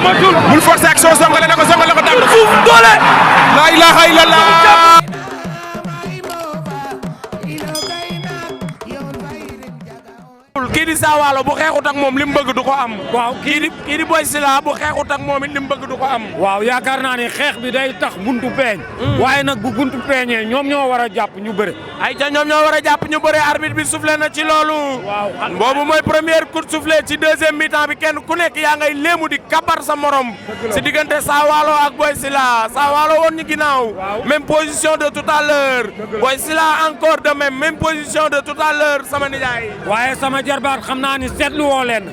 matul bul forcer action songale na ko daan na suuf doole. la ilaha illallah. kii di Saa Waalo bu xeexut ak moom li mu bëgg du ko am. waaw kii di Boy Sylla bu xeexut ak moom it li mu bëgg du ko am. waaw yaakaar naa ne xeex bi day tax buntu peeñ. waaye nag bu buntu peeñee ñoom ñoo war a jàpp ñu bëre. ay ca ñoom ñoo war a jàpp ñu bëre arbitre bi soufflé na ci loolu. waaw boobu mooy première coup de soufflé ci deuxième mi-temps bi kenn ku nekk yaa ngay léemu di kabar sa morom. si diggante Saa Waalo ak Boy Sylla Saa Waalo woon ñu ginnaaw. même position de tout à l'heure. Boy Sylla encore de même position de tout à l'heure sama nijaay. waaye sama jarbaat xam naa ni seetlu woo leen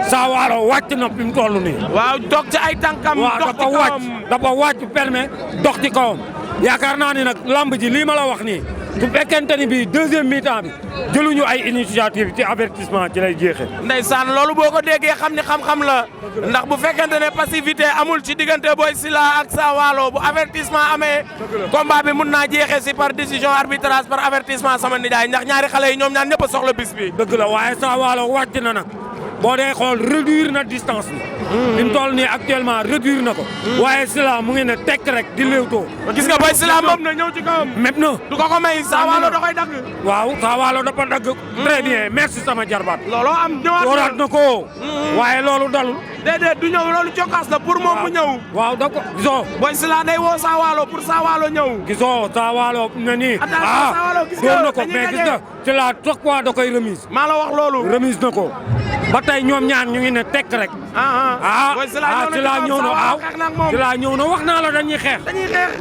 Saa Waalo wàcc na fi mu toll nii. waaw dox ci ay tànkam. dox ci kawam dafa wàcc permet dox ci kawam. yaakaar naa ni nag lamb ji lii ma la wax nii su fekkente ni bii deuxième mi-temps bi jëluñu ay initiative ci avertissement ci lay jeexee. ndeysaan loolu boo ko déggee xam ni xam-xam la ndax bu fekkente ne passivité amul ci diggante Boy Sylla ak Saa Waalo bu avertissement amee combat bi mun naa jeexee si par décision arbitrage par avertissement sama nijaay ndax ñaari xale yi ñoom ñaar ñëpp a soxla bis bi. dëgg la waaye Saa Waalo wàcc na nag boo dee xool réduire na distance bi. fi mu toll nii actuellement réduire na ko. waaye Sylla mu ngi ne tekk rek di léewtoo. gis nga Boy Sylla moom na ñëw ci kawam. mépp na du ko may Saa Waalo da koy dagg. waaw Saa Waalo dafa dagg. très bien merci sama jarbaat. looloo am ñëwaat na ko. waaye loolu dalul. déedéet du ñëw loolu cokkaas la pour moom mu ñëw. waaw d'accord gisoo. Boy Sylla day woo Saa Waalo pour Saa Waalo ñëw. gisoo Saa Waalo na nii. attention Saa Waalo gis nga door na ko mais gis nga Sylla chaque fois da koy remise. maa la wax loolu. remise na ko ba tey ñoom ñaar ñu ngi ne tekk rek. Sylla ñëw na waaw Sylla ñëw na wax naa la dañuy xeex.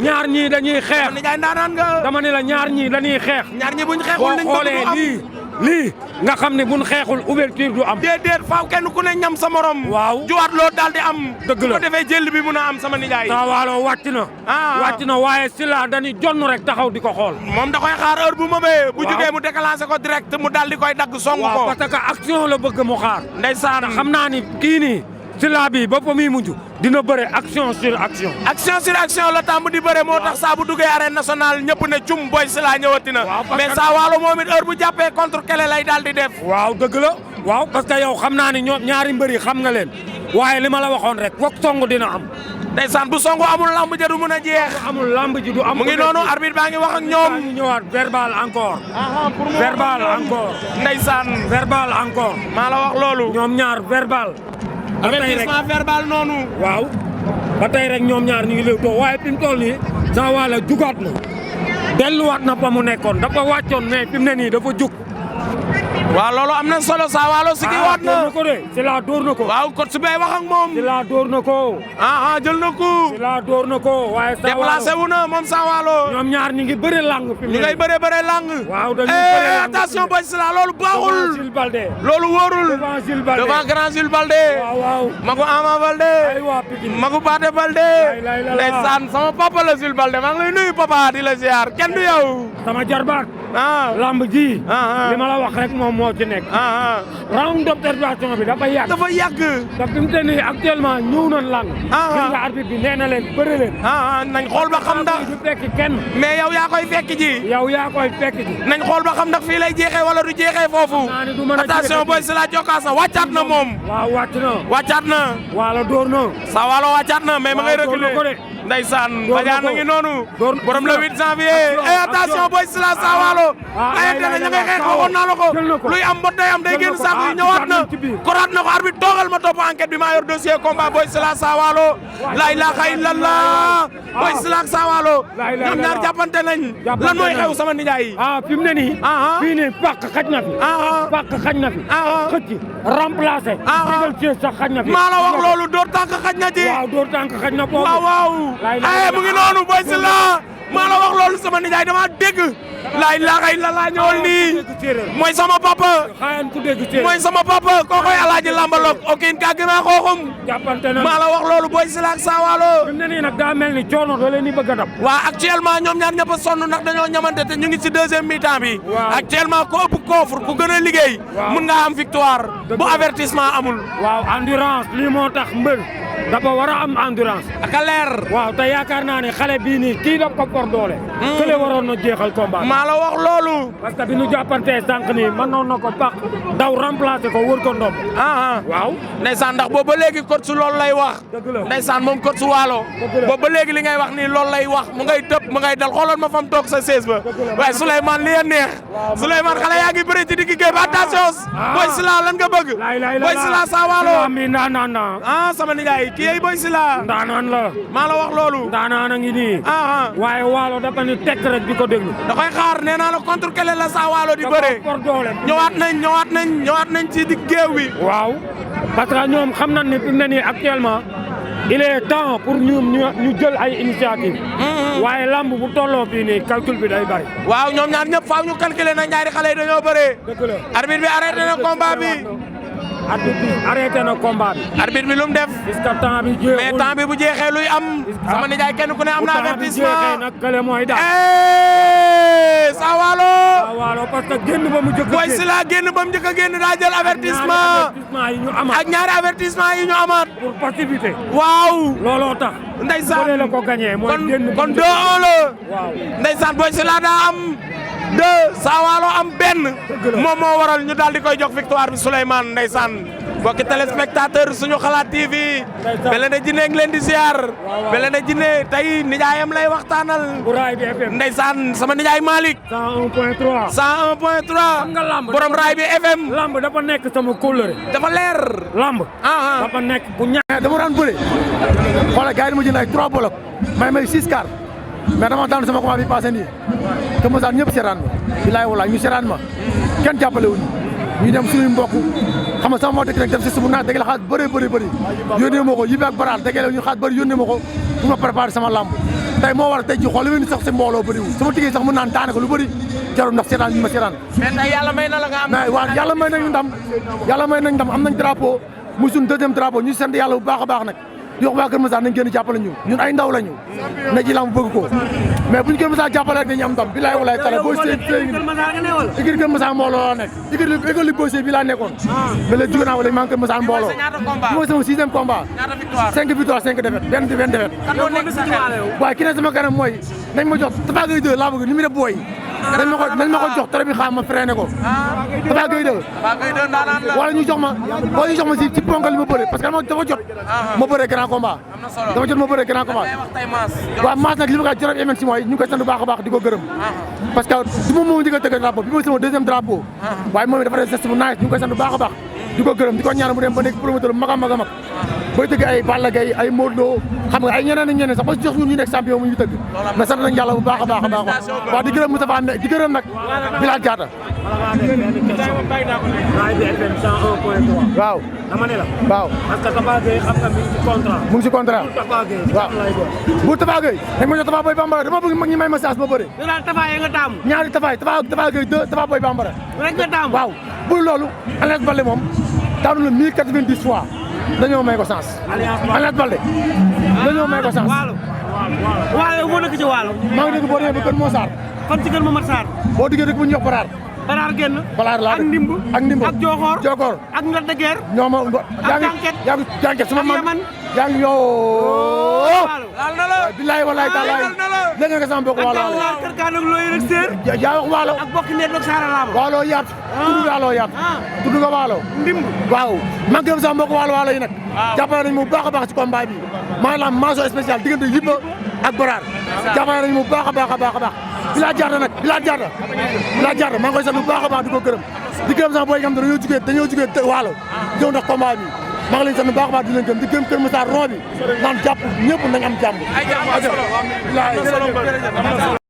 ñaar ñii dañuy xeex. dama ne la ñaar ñii dañuy xeex. ñaar ñi buñ xeexul liñ boo xoolee lii nga xam ne buñ xeexul ouverture du am. déedéet faaw kenn ku ne ñam sa morom. waaw juwaat loo daal di am. dëgg la bu ko defee jël bi mun a am sama nijaay. Saa Waalo wàcc na. wàcc na waaye Sylla dañuy jonn rek taxaw di ko xool. moom da koy xaar heure bu mëbee. bu jugee mu déclenché ko direct mu daal di koy dagg song ko. waaw parce que action la bëgg mu xaar. ndeysaan xam naa ni kii nii Sylla bi ba fa muy mujj dina bëre action sur action. action sur action la tàmm di bëre moo tax saa bu duggee arène nationale ñëpp ne cum Boy Sylla ñëwati na. mais Saa Waalo moom it heure bu jàppee contre kele lay daal di def. waaw dëgg la waaw parce que yow xam naa ni ñoom ñaari mbër yi xam nga leen waaye li ma la waxoon rek foog song dina am. ndeysaan bu songu amul lamb ja du mun a jeex. amul lamb ji du am. mu ngi noonu arbitre baa ngi wax ak ñoom. ñu ñëwaat verbal encore. verbal encore. ndeysaan verbal encore. maa la wax loolu. ñoom ñaar verbal. avertissement verbal noonu. waaw ba tey rek ñoom ñaar ñu ngi léewtoo waaye fi mu toll nii Saa Waalo jugaat na delluwaat na fa mu nekkoon dafa wàccoon mais fi mu ne nii dafa jug. waaw loolu am na solo Saa Waalo sigi waat na. door na ko de Sylla door na ko. waaw kot su bay wax ak moom. Sylla door na ko. jël na ko. Sylla door na ko waaye Saa Waalo déplacé wu na moom Saa Waalo. ñoom ñaar ñi ngi bëre lang fi mu ne. ñu ngay bëre lang. waaw dañuy bëre lang attention Boy Sylla loolu baaxul. devant Jules Baldé. loolu wóorul. devant Jules Baldé devant grand Jules Baldé. waaw. magu Ama Baldé. aywa Pikine. magu Pathé Baldé. ndeysaan sama papa la Jules Baldé maa ngi lay nuyu papa di la ziar kenn du yow. sama jarbaat. lamb ji. li ma la wax rek moom moo ci nekk. round d'observation bi dafa yàgg. dafa yàgg. te fi mu te nii actuellement ñëw nañ lang. gis nga arbitre bi nee na leen bëre leen. nañ xool ba xam ndax. du fekk kenn. mais yow yaa koy fekk ji. yow yaa koy fekk ji. nañ xool ba xam ndax fii lay jeexee wala du jeexee foofu. attention Boy Sylla jokkaas na wàccaat na moom. waaw wàcc na. wàccaat na. Waalo door na. Saa Waalo wàccaat na mais ma ngay reculer. ndeysaan Badiane ngi noonu. borom le 8 janvier. attention Boy Sylla Saa Waalo. ayante na ña ngay xeex waxoon naa la ko. luy am mbot day am day génn saako yi ñëwaat na. koraat na ko arbitre toogal ma topp enquête bi maa yor dossier combat Boy Sylla Saa Waalo. la ilaha illallah. Boy Sylla ak Saa Waalo. ñoom ñaar jàppante nañ. lan mooy xew sama nijaay yi. fi mu ne nii. fii nii pàq xaj na fi. pàq xaj na fi. xëcc remplacé. digal ci sax xaj na fi. maa la wax loolu door tànk xaj na ci. waaw door tànk xaj na foofu. waaw mu ngi noonu Boy Sylla maa la wax loolu sama nijaay dama dégg. la ilaha illallah ñëwal nii mooy sama papa. mooy sama papa kookoy alaaji lambalok okin ka gëna xooxum. jàppante na maa la wax loolu Boy Sylla ak Saa Waalo. fi mu ne nii nag daa mel ni coono da leen di bëgg a dab. waaw actuellement ñoom ñaar ñëpp a sonn ndax dañoo ñamante te ñu ngi ci deuxième mi-temps bi. actuellement ku ëpp coffre ku gën a liggéey. mun nga am victoire. bu avertissement amul. waaw endurance lii moo tax mbër dafa war a am endurance. ak a leer. waaw te yaakaar naa ne xale bii nii kii daf ko por doole. kële waroon na jeexal combat. maa la wax loolu. parce que bi ñu jàppantee sànq nii mënoon na ko pax daw remplacer ko wër ko ndomb. waaw. ndeysaan ndax boobu ba léegi coach su loolu lay wax. dëgg la ndeysaan moom coach su waalo. boobu ba léegi li ngay wax nii loolu lay wax mu ngay tëb mu ngay dal xooloon ma fam toog sa sees ba. waaye Souleymane li ya neex. Souleymane xale yaa ngi bëri ci digg géej attention. Boy Sylla lan nga bëgg. Boy Sylla sa waalo. mi ndaanaan na. sama nijaay kii yey Boy Sylla. ndaanaan la. maa la wax loolu. ndaanaan a ngi nii. waaye waalo dafa ni tekk rek di ko déglu. da koy xaar nee naa la contre kele la sa waalo di bëre. ñëwaat nañ ci digg géew bi. waaw parce que ñoom xam nañ ni fi mu ne nii actuellement il est temps pour ñu jël ay initiative waaye lamb bu tolloo fii nii calcul bi day bari. waaw ñoom ñaar ñëpp faaw ñu calculer na ñaari xale yi dañoo bëree. dëgg la arbitre bi arrêté na combat bi. arbitre bi arrêté na combat bi. arbitre bi lu mu def. puisque temps bi jeexul mais temps bi bu jeexee luy am. sama nijaay kenn ku ne am na avertissement. bu temps bi jeexee nag kële mooy daal. Sa Waalo. Sa Waalo parce que génn ba mu njëkk a génn. Boy Sylla génn ba mu njëkk a génn daa jël avertissement. yi ñu amaat ak ñaari avertissement yi ñu amaat. pour passivité. waaw. looloo tax. ndeysaan la ko gagné mooy génn kon 2-1 la. waaw ndeysaan Boy Sylla daa am 2 Sa Waalo am benn. moom moo waral ñu daal di koy jox victoire bi Souleymane ndeysaan. mbokki téléspectateur suñu xalaat TV. Belende Djiné ngi leen di ziar. Belende Djiné tey nijaayam lay waxtaanal. Raay bi FM. ndeysaan sama nijaay Malick. 101.3. 101.3. xam nga lamb borom Raay bi FM. lamb dafa nekk sama kóllëre. dafa leer. lamb. dafa nekk bu ñaax. dama daan bëre. xoolal gars yi ma jënd ay 3 bolok. may 6 quarts. mais dama daan sama combat bi passé nii. te mosaan ñëpp seetaan ma. bilaay walaay ñu seetaan ma. kenn jàppale wuñu ñu dem suñuy mbokk xam nga sama moo dëkk nag dem si sumu naaj dëgg la xaat bëri yónnee ma ko yibi ak baraal dëgg la ñu xaat bëri yónnee ma ko pour ma préparer sama lamb tey moo war a tey ji xool li ma ni sax si mbooloo bëriwul sama tigee sax mën naan daane ko lu bëri jarul ndax seetaan ñu ma seetaan mais tey yàlla may na la nga am. mais waaw yàlla may nañu ndam am nañ drapeau muy suñu deuxième drapeau ñu sant yàlla bu baax a baax nag di wax waa Kër Massar nañ génn jàppale ñu ñun ay ndaw lañu na ci lamb bëgg ko mais buñ Kër Massar jàppale rek dañu am ndam bilaay walaay tala boo sëy igir Kër Massar mbooloo laa nekk igir li boo sëy bi laa nekkoon mais léegi jóge naa wala maa ngi Kër Massar mbooloo bi mooy sama 6e combat 5 victoire 5 défaite benn défaite waaye ki ne sama kanam mooy nañ ma jox Tapha Gueye 2 laa bëgg ni mu def booy nañ ma ko jox trop bi xaam ma freiné ko Tapha Gueye 2 wala ñu jox ma si ponkal li ma bëre parce que dafa jot ma bëre grand combat dafa jot ma bëre grand combat waaw maas nag li ma koy jorop emen si mooy ñu ngi koy sant bu baax a baax di ko gërëm parce que du moom moo njëkk a tëgg drapeau bi mooy sama 2e drapeau waaye moom dafa def geste bu nice ñu ngi koy sant bu baax a baax di ko gërëm di ko ñaan mu dem ba nekk promoteur bu mag a mag a mag bay tëgg ay Balla Gaye ay Modou Lo xam nga ay ñeneen ak ñeneen sax ba jox ñun ñu nekk champion mu ñu tëgg mais sant nañ yàlla bu baax a baax a baax waaw di gërëm Moustapha ne di gërëm nag Bilal Diatta waaw dama ne la waaw parce que Tapha Gueye xam nga mi ngi ci contrat mu ngi ci contrat waaw bu Tapha Gueye dañ ma jox Tapha Boy Bambara dama bëgg mag ñi may ma chance ma bëri ñaari Tapha Gueye 2 Tapha Boy Bambara waaw bu loolu Alliance Baldé moom daanu la 1090 fois dañoo may ko chance Alliance Baldé dañoo may ko chance waalo moo nekk ci waalo maa ngi dégg boo demee ba Kër Moussar fan ci Kër Momar Sarr boo diggee rek bu ñu jox Baraar génn Baraar laa ak ndimb ak Joxoor ak Ndar de Guerre ñoo ma yaa ngi jànket sama man yaa ngi yoo laal na la billaay wallaay taalaay dégg nga sama mbokk waalo ak kër kaan ak looy rek séer yaa wax waalo ak bokk neet ak saara laama waalo yaat tudd waalo yaat tudd nga waalo ndimb waaw man gëm sama mbokk waalo yi nag jàppale nañu mu baax a baax ci combat bi maanaam mention spéciale diggante Yibba ak Baraar jàppale nañu mu baax a baax a baax a baax Bilal Diatta nag Bilal Diatta maa ngi koy sant bu baax a baax di ko gërëm di gërëm sax booy xam ne dañoo jugee waalo ñëw ndax combat bi maa ngi leen sant bu baax a baax di leen gërëm di gërëm Kër Massar ron bi naan jàpp ñëpp nañ am jàmm